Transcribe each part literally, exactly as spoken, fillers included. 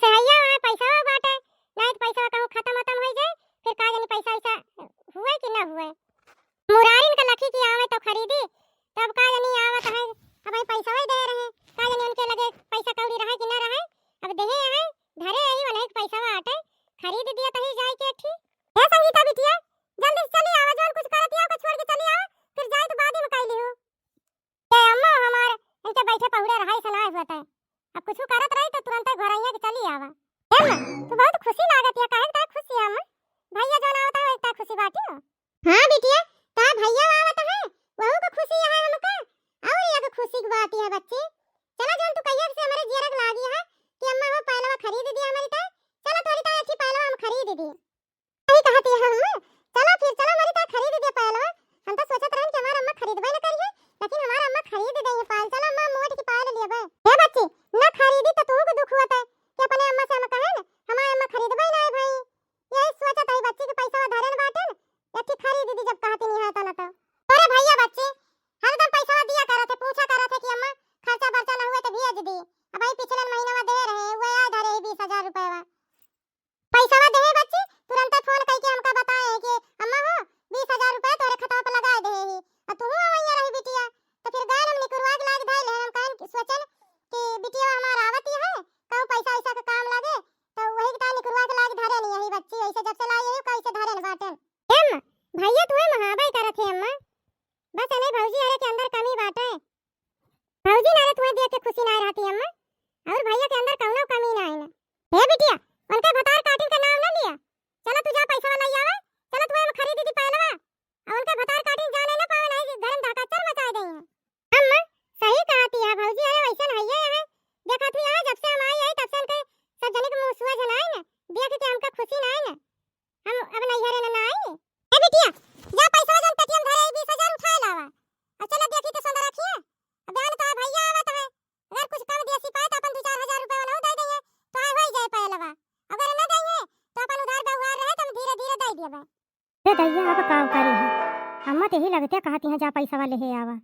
से हैया वहाँ पैसा बाटे, नाहीं तो पैसा कहूँ खतम वतम होइ जाए, फिर का जानी पैसा वैसा हुए कि ना हुए। मुरारिन का लखी की आवे तो खरीदी, तब का जानी आवत है, अब वही पैसा ही दे रहे, का जानी उनके लगे पैसा कौड़ी रहे कि ना रहे, अब देहे है, धरे यही वाला एक पैसा आटे, खरीद दिया तही जाए के एक ठी। हे संगीता बिटिया, जल्दी से चली आवा, जौन कुछ करत आवा, छोड़ के चली आवा, फिर जाए तो बाद में कह लिहू। ए अम्मा हमार, इनके बैठे पहुड़े रहाई से नाय होत है। अब कुछ करत रही तो तुरंत घरैया के चली आवा। ए अम्मा, तू बहुत खुशी लागत है, काहे का खुशी है अम्मा? भैया जौन आवत है, एकता खुशी बाटी हो। हाँ बिटिया, ता भैया आवत है, वहू को खुशी है हमका, और ये खुशी की बात है बच्ची। चला जौन तू कहिया से हमारे जियरक लागी है कि अम्मा हो पहलवा खरीद दी हमारी ता, चला तोरी ता अच्छी पहलवा हम खरीद दी। सही कहत है अम्मा, चला फिर, चला हमारी ता खरीद दे पायलवा। हम तो सोचत रहन कि हमार अम्मा खरीदबे न करिहे, लेकिन हमार अम्मा खरीद दे है पायल। चला अम्मा, मोट की पायल लेबे। हे बच्ची, न खरीदी तो तू को दुख होत है कि अपने अम्मा से हम कहेन, हमार अम्मा खरीदबे ना है भाई। यही सोचत है बच्ची के पैसा धरे न बाटेन, एक ठे खरीद दी जब कहती नहीं है तो न तो। अरे भैया बच्ची, हरदम पैसा दिया करत है, पूछा करत है कि अम्मा खर्चा बर्चा न हुए तो भेज दी। अब भाई पिछले महीना में दे रहे, वो आए धरे है बीस हजार रुपया। पैसवा देहे बच्ची, तुरंते फोन कइके हमका बताए कि अम्मा हो, बीस हजार रुपया तोरे खतवा पे लगाए देहे ही, आ तू वहीं रही बिटिया। तो फिर गए हम निकुरवा के लाग धइले, हम कहन कि सोचन कि बिटिया हमार आवत ही है, कहूँ पैसा वैसा के काम लागे, तो वही के ताई निकुरवा के लाग धरे नहीं यही बच्ची, ऐसे जब से लाई यही कैसे धरे न बाटन। एम, भैया तू महाबाई करत है अम्मा, बस नहीं भौजी अरे के अंदर कमी बाटे। भौजी ना रे, तुहे देख के खुशी ना रहती अम्मा, और भैया के अंदर कौनो कमी ना है ना। हे बिटिया, उनके भतार काटिन के नाम ना लिया। चला तू जा पैसा वाला आवे, चला तू हम खरीदी दी पहलवा। और उनके भतार काटिन जाने ना पावे, नहीं घर में धकाचर मचाए देंगे। अम्मा, सही कहती है भौजी, अरे वैसन है ये है। देखा तू यहाँ जब से हम आई है तब से उनके सब जने के मुँह सुआ जनाए ना, देख के हमका खुशी ना है ना। हम अब नैहरे न, न आई। ए बिटिया, जा पैसा जन पेटीएम धरे, बीस हजार उठाए लावा। और चला देखी तो सोना रखिए। अब बहन तो भैया आवत है। अगर कुछ कम देसी पाए तो अपन दो चार हजार रुपया वाला दे देंगे। तो आए होई जाए पहलवा। अगर न देंगे तो अपन उधार व्यवहार रहे तो हम धीरे धीरे दे देबे। रे दैया, अब का करी है? अम्मा तो यही लगते कहती हैं, जा पैसा वाले हे आवा।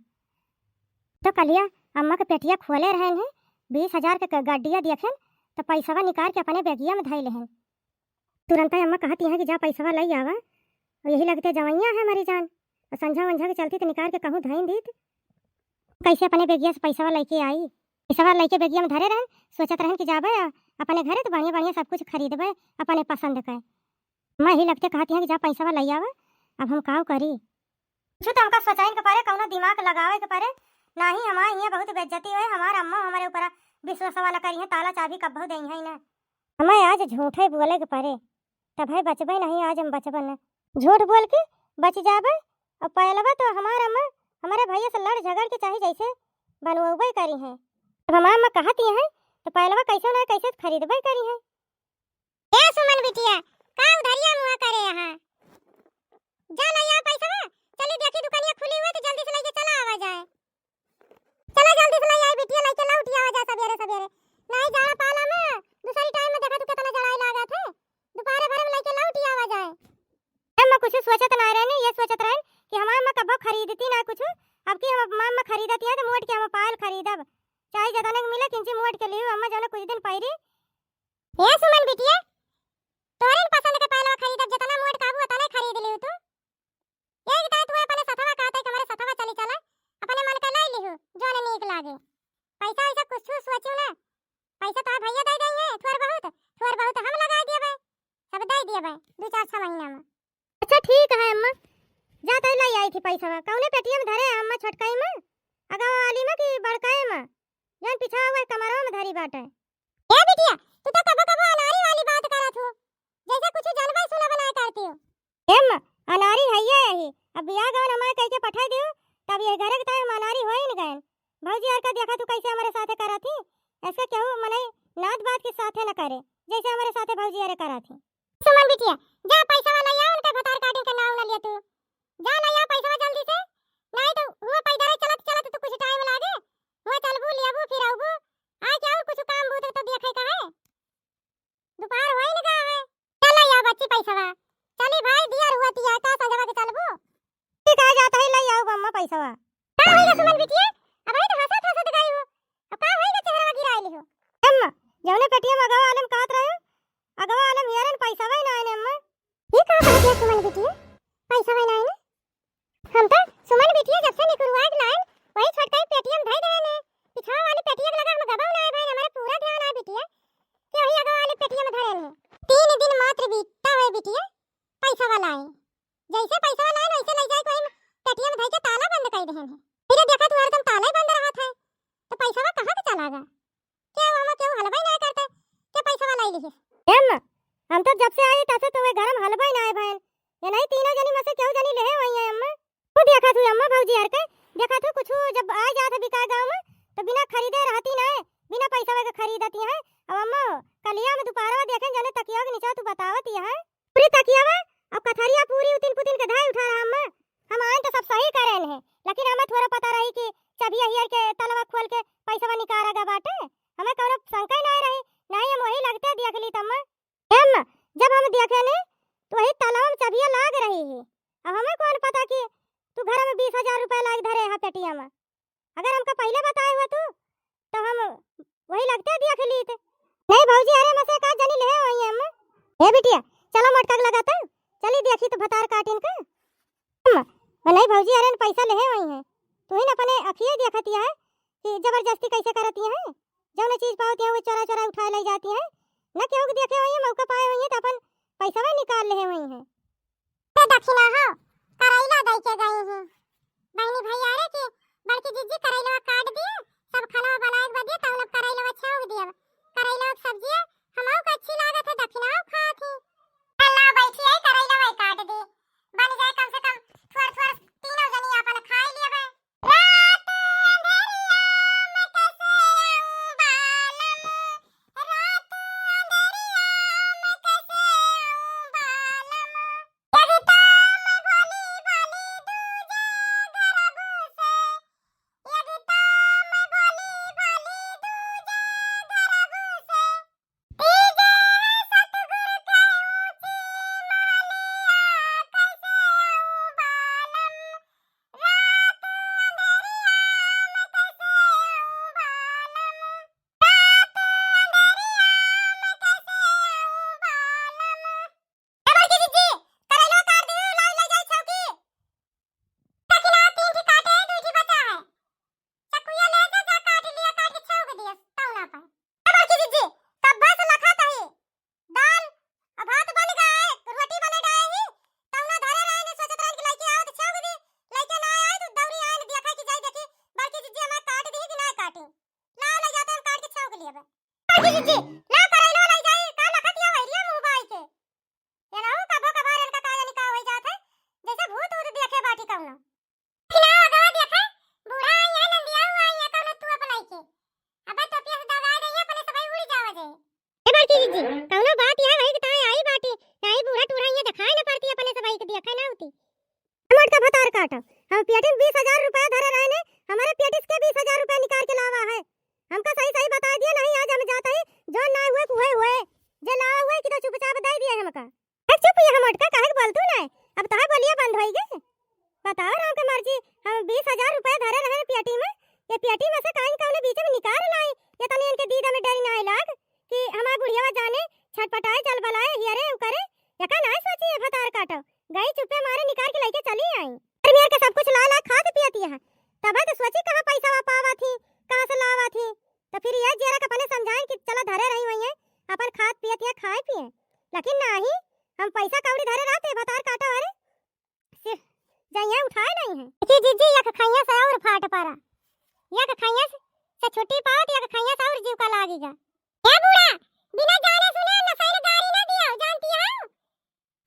तो कलिया अम्मा के पेटिया खोले रहन है, बीस हजार के ग-, गड्डिया देखेन, तो पैसवा निकाल के अपने बेगिया में धई लेहन। तुरंत अम्मा कहती हैं कि जा पैसवा लई आवा, और यही लगते जवैया है मरी जान, और संझा वंझा के चलती तो निकाल के कहूँ धइन दीत। कैसे अपने बेगिया से पैसवा लेके आई? पैसवा लेके बेगिया में धरे रहन, सोचत रहन कि जाबे आ, अपने घरे तो बढ़िया बढ़िया सब कुछ खरीदबे अपने पसंद के। अम्मा यही लगते कहती हैं कि जा पैसवा लई आवा, अब हम काव करी? कुछ तो हमका सोचाइन के परे, कौनो दिमाग लगावे के परे, नाही हमारे यहाँ बहुत बेइज्जती होए, हमार अम्मा हमारे ऊपर विश्वासवा न करी है, ताला चाबी कब्बो देई है ना। हमें आज झूठे बोले के परे, तब है बचबे नहीं, आज हम बचबे न। झूठ बोल के बच जाबे, और पहलवा तो हमार अम्मा हमारे भैया से लड़ झगड़ के चाहे जैसे बनवबे करी है। अब हमार अम्मा कहती हैं, तो पहलवा कैसे ना कैसे खरीदबे करी है। ए सुमन बिटिया, का उधरिया मुँह करे यहाँ? जा लई आ पैसवा, चली देखी दुकानिया खुली हुए तो जल्दी से लेके चला आवा जाए। चला जल्दी से लई आई बिटिया, लेके लौटी आवा जाए सबेरे सबेरे। नहीं जाड़ा पाला में दूसरी टाइम में देखा तू कितना जड़ाई लागत है, दोपहरे भर में लेके लौटी आवा जाए। अम्मा कुछ सोचत ना रहने, ये सोचत रहन कि हमार अम्मा कब्बो खरीदती ना कुछ, अब की हम अम्मा, अम्मा खरीदती है तो मोट के हम पायल खरीदब, चाहे जतने के मिले किंची मोट के लियो अम्मा, जौन कुछ दिन पहिरी। हे सुमन बिटिया, तोहरे न पसंद के पहलवा खरीदब, जितना मोट कहबू उतने खरीद लिहू तू। एक दाई तू अपने सथवा कहते कि हमारे सथवा चली चला, अपने मन का ले लिहू, जौन नीक लागे। पैसा वैसा कुछ सोचू ना, पैसा तो भैया दे देंगे, थोड़ बहुत, थोड़ बहुत हम लगा दिए बे, सब दे दिए बे, दो चार छह महीना में। अच्छा ठीक है अम्मा, जा तई लाई आई थी पैसा, कौने पेटीएम धरे है अम्मा छोटकाई में, अगवा वाली में कि बड़काई में, जौन पिछवा हुआ कमरवा में धरी बाटे। ए बिटिया, तू तो कबो कबो अनारी वाली बात करत हो, जैसे कुछ जानबे सुना बनाए करती हो। एम, अनारी है ये यही, अब बियाह गवन हमारे कह के पठाई दियो, तब ये घरे के ताई हम अनारी हो ही न गए। भौजी यार का देखा तू कैसे हमारे साथे करत ही, ऐसे केहू मनई नात बात के साथे न करे, जैसे हमारे साथे भौजी यारे करत ही। सुमन बिटिया, जा पैसा वाला या उनका भतार काटिन के नाव न लिया तू, जा ना या पैसा जल्दी से, नहीं तो हुआ पैदल चलत चलत तू कुछ टाइम लागे, हुआ चलबू लेबू फिर आबू, आए के और कुछ काम बूत तो देखे का है। दोपहर होए लगा है। चला या बच्ची पैसवा। चली भाई, दिया रुआ तिया का संजवा के चलबू। ठीक है, जात है, ले आओ अम्मा पैसवा। का होइगा सुमन बिटिया? अब ही तो हंसत हंसत गई हो। अब का होइगा, चेहरा गिराए ली हो? अम्मा, जौने पेटिया में अगवा वाले में कहत रहे, अगवा वाले में हियरे न पैसवा ही नाहीं न अम्मा। ई का कहत है सुमन बिटिया? पैसवा ही नाहीं न? हम तो सुमन बिटिया जब से निकुरवा के लाइन, वही छोटका ही पेटिया में धइ देहे न। पिछवा वाली पेटिया के लगा हम गबउ नाहीं भइन, हमारे पूरा ध्यान आए बिटिया कि वही अगवा वाली पेटिया में धरे न। तीन दिन मात्र बीता है बिटिया, पैसवा लाए। जैसे पैसवा लाए न, वैसे लइ जाए के वही पेटिया में धइ के ताला बंद कइ देहे न। फिर देखा तू हरदम ताला ही बंद रहत है, तो पैसवा कहाँ के चला गा? केहू हमें केहू हलबइ नाहीं करते, के पैसवा लाई लिहिस। ए अम्मा, हम तो जब से आई तब से तो वे घर में हलबइ नाहीं भइन। ये नहीं तीनों जनी में से केहू जनी लेहे वही है अम्मा। तू देखत हुई अम्मा भौजी हर के, देखत हुई कुछ जब आ जात है बिकाए गाँव में, तो बिना खरीदे रहती नाहीं, बिना पैसवा के खरीदती है। अब अम्मा, कलिया में दोपहरवा देखे जौने तकिया के नीचे तू बतावत ही है। पूरी तकियावा अउ कथरिया पूरी उतिन पुतिन के धाई उठा रहा अम्मा। हम आइन तो सब सही करेन है, लेकिन हमें थोड़ा पता रही कि चबिया हियर के तलवा खोल के पैसवा निकारा गा बाटे। हमें कौनो शंका ही नाहीं रही, नाहीं हम वही लगते देख ली तम्मा। ए अम्मा, जब हम देखे ने तो वही तलवा में चबिया लाग रही है। अब हमें कौन पता कि तू घर में बीस हजार रुपया लाग धरे हा पेटिया में। अगर हमका पहिले बताए हुआ तू, तो हम वही लगते देख लीत। नहीं भौजी, अरे मसे का जनी लेहे वही हम। हे बिटिया, चलो मोटका के लगा तो, चली देखी तो भतार काटिन का। हम, नहीं भौजी, अरे न पैसा लेहे वही है। तू ही न अपने अखिए देखती है कि जबरदस्ती कैसे करती है। जौन चीज पावती है वो चोरा चोरा उठा ले जाती है। न केहू के देखे वही है, मौका पाए वही है तो अपन पैसा वही निकाल लेहे वही है। ते दखिना हो, करैला दइ के गई ही। बहिनी भैया रे कि बड़की जिज्जी करैलवा काट दिए, सब खाना बनाए के बदिए, तब लोग करैलवा छौंक दिए। करैलवा के सब्जिया हमहू के अच्छी लागत है, दखिना हो खात ही। अल्लाह बैठी है, करैलवा काट दी, बन जाए कम से कम थोड़ थोड़ तीनों जनी अपन खाए लेबे। रात अंधेरिया में कैसे आऊं बालम, रात अंधेरिया में कैसे आऊं बालम। यदि तो मैं बोली बोली दूजे गरब से, यदि तो मैं बोली बोली दूजे गरब से, तीजे सतगुरु के ऊंची महलिया कैसे आऊं बालम, रात अंधेरिया में कैसे आऊं बालम, रात अंधेरिया में कैसे आऊं बालम। ए बड़की जिज्जी, करैलवा काट दी, लाओ, ले जाई छौकी। सकिना तीन ठी काटे, दुई ठी बचा है। चकुया ले जा, जा काट लिया, काट के छौंक दिया तौला पर। ए बड़की जिज्जी, कब्बा से लखत ही। दाल, अब भात बन गए, रोटी बने डाए ही। तौला धरे रहे ने, सोचत रहन कि लइके आओ तो छौंक दी। लइके ना आए तो दौड़ी आए ने, देखा कि जाई देखी, बड़की जिज्जी हमार काट दी कि ना काटी। लाओ, ले जाते हम काट के छौंक लिया बे। बड़की जिज्जी, लाओ करैलवा ले जाई, का लखत हिया वहरिया मुंह बाई के। ये रहू कबो कभार इनका का जानी का होई जात है, जैसे भूत ऊत देखे बाटी कौनो। खिलाओ अगवा देखे, बूढ़ा आई है, नंदिया हुआ आई है, कौनो तू अपनाई के। अबे टोपिया से दगा दे, अपने सबाई उड़ जावा जे। ए बड़की जिज्जी, कौनो बात है वही के ताई आई बाटी, नाहीं बूढ़ा टूढ़ा ये दिखाए न पड़ती, अपने सबाई के देखे ना होती। मोटका भतार काटा, हम पेटी में बीस हजार रुपया धरे रहे ने, हमारे पेटी से के बीस हजार रुपया निकाल के लावा है। हमका सही सही बताए दिया, नहीं आज हम जाता ही, जौन ना हुए कुहे हुए, जे लावा हुए कि तो चुपचाप दे दिए हमका। ए, चुप, ये मोटका काहे के बोलतू ना? अब तोहार बोलिया बंद होई गई। बताओ राम के मर्जी, हम बीस हजार रुपया धरे रहे पेटी में, ये पेटी में से काहे कौने बीच में निकाल लाई, ये तनी इनके दीदा में डरी ना लाग कि हमार बुढ़िया जाने छटपटाए जल बलाए हियरे उ करे, एका ना सोची ये भतार काटो। गई चुप्पे मारे निकाल के लइके चली आई। अरे मेर के सब कुछ ला ला खात पियत यहाँ, तब तो सोची कहाँ पैसा पावा थी, कहाँ से लावा थी। तो फिर ये जेरा के अपने समझाए कि चला धरे रही हुई है, अपन खात पियत यहाँ खाए पिए, लेकिन नाही, हम पैसा कौड़ी धरे रहते भतार काटो। अरे सिर्फ जइया उठाए नहीं है। देखी जिज्जी, एक खइया से और फाट पड़ा, एक खइया से, से छुट्टी पाओ तो एक खइया से और जीव का लागेगा। ए बूढ़ा, बिना जाने सुने नशइल गारी ना दियो, जानती हो?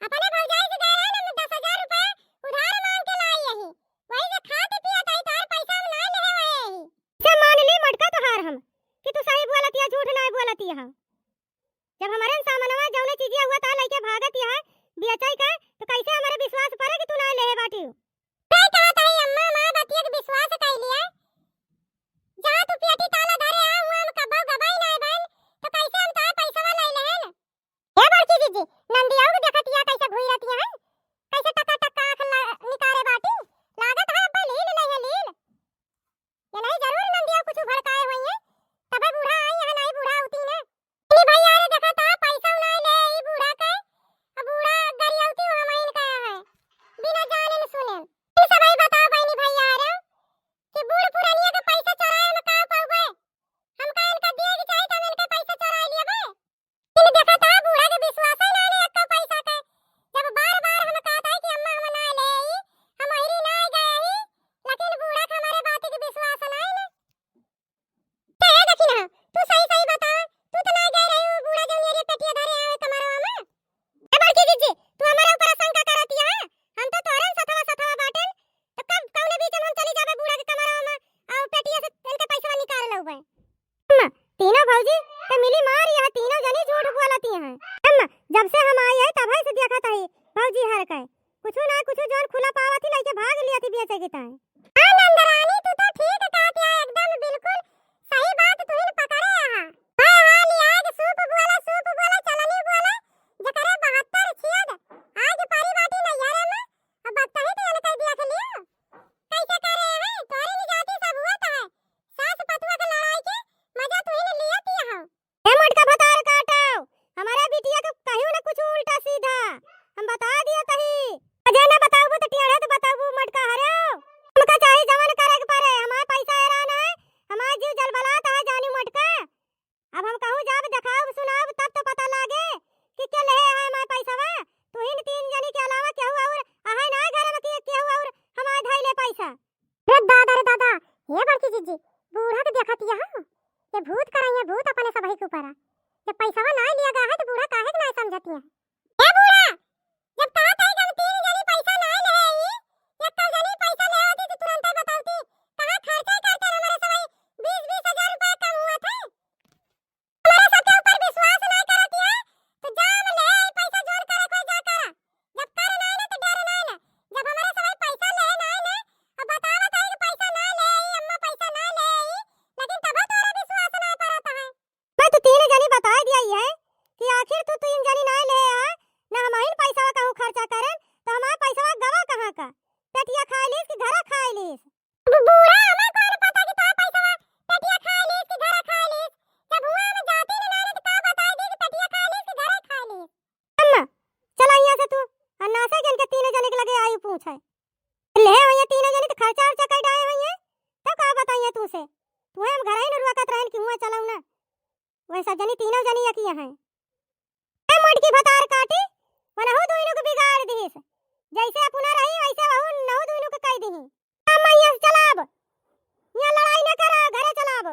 अपने भौजाई से गए रहे ना, दस हजार रुपया उधार मांग के लाई यही, वही से खात पियत आई, तार पैसा हम ना लेहे वही यही। से मान ली मटका तोहार हम, कि तू सही बोलत या झूठ ना बोलत या। जब हमरे सामनवा जौने चीजिया हुआ ता लइके भागत यहाँ बेचई का, तो कैसे हमरे विश्वास परे कि तू ना लेहे बाटी? सही कहत हई अम्मा, माँ बतिया के विश्वास कई लिया। जहाँ तू पेटी ताला धरे आ, हुआ हम कब्बो गबाई ना बन, तो कैसे हम तोहार पैसवा ले लेहन? हे बड़की जिज्जी, नंदिया के देखत या कैसे घुई रहती है, कैसे टका टका आँख ला-, निकारे बाटी, लागत है अब्बे लील नहीं है लील। ये नहीं जरूर नंदिया कुछ भड़काए हुई है, तबे बूढ़ा आई है, नहीं बूढ़ा होती ना। तीनों भौजी के मिली मार, यह तीनों जनी झूठ बोलती हैं। हम जब से हम आई है तब से देखत है भौजी हर के कुछ ना कुछ जौन खुला पावत ही लइके भाग लिया थी बेचे के ताई। हाँ नंदरानी, तू तो ठीक कहत है, एकदम बिल्कुल सही बात तू ही पकड़े आहा। हाँ, हाँ, लियाज सूप बोला, सूप बोला, चलनी बोला, जकरे बहत्तर छियद, आज पारी बाटी नैहरे में, अब बत्तही तो अलग कर दिया के लियो। कैसे करे हैं? तोरे निजाती सब हुआ तो है। सास पतुआ के लड़ाई के मजा तू ही ने लिया पिया हो। ए मोटका भतार काटो, हमारे बिटिया के कहियो ना कुछ उल्टा सीधा, हम बता दिया तही। अजय ना बताबू तो टेढ़े तो बताबू मोटका हरे। हमका चाहे जवन करे के पड़े, हमारे पैसा हैरान है, हमारे जीव जलबलात है जानी मोटका। अब हम कहूँ जाब देखाब सुनाब तब तो पता लागे कि के लेहे है हमारे पैसवा। तुहिन तीन जनी के अलावा केहू और आहे ना घर में कि केहू और हमारे धइले पैसा। रे दादा, रे दादा, हे बड़की जीजी, बूढ़ा के देखत यह, ये भूत करइया, भूत अपने सबही के ऊपर। जब पैसवा ना लिया गया है तो बूढ़ा काहे के ना समझती है? ए बूढ़ा, जब कहा था कि हम तीन जनी पैसा ना ले आई, एक जनी पैसा ले आती तो तुरंत बताती। कहाँ खर्चा करते हमारे सबही बीस बीस हजार रुपया कम हुआ था। हमारे सबके ऊपर विश्वास ना करती है, तो जा हम ले आई पैसा जोर करे कोई जा करा। जब कर ना ना तो डर ना ना। जब हमारे सबही पैसा ले ना ना, अब बता बताई कि पैसा ना ले आई, अम्मा पैसा ना ले आई, लेकिन तब तोरा विश्वास ना करता है। मैं तो तीन जनी बताई दिया ही है कि आखिर तू तीन जनी ना ले आ, ना हम आइन पैसा कहूँ खर्चा करन, तो हमारा पैसा गवा कहाँ का? पेटिया खाए लीस कि घरा खाए लीस? बू-, बूढ़ा, हमें कौन पता कि तोरा पैसा पेटिया खाए लीस कि घरा खाए लीस? जब हुआ हम जाती न नारे तो का बताई दी कि पेटिया खाए लीस कि घरा खाए लीस? अम्मा, चला यहाँ से तू, और नासे के इनके तीनों जने के लगे आई पूछ है। ले हो ये तीनों जने तो खर्चा उर्चा कर डाए हुई है, तब का बताइए तू से? तू हम घर ही न रुआ कत रहन कि हुआ चलाऊ ना। वह सब जनी तीनों जनी यकी हैं। ए मोटकी भतार काटी, वनहु दुइनु के बिगाड़ दिहिस। जैसे अपना रही, वैसे वहु नहु दुइनु के कई दिही। अम्मा, यहाँ से चलाब। यहाँ लड़ाई न करा, घरे चलाब।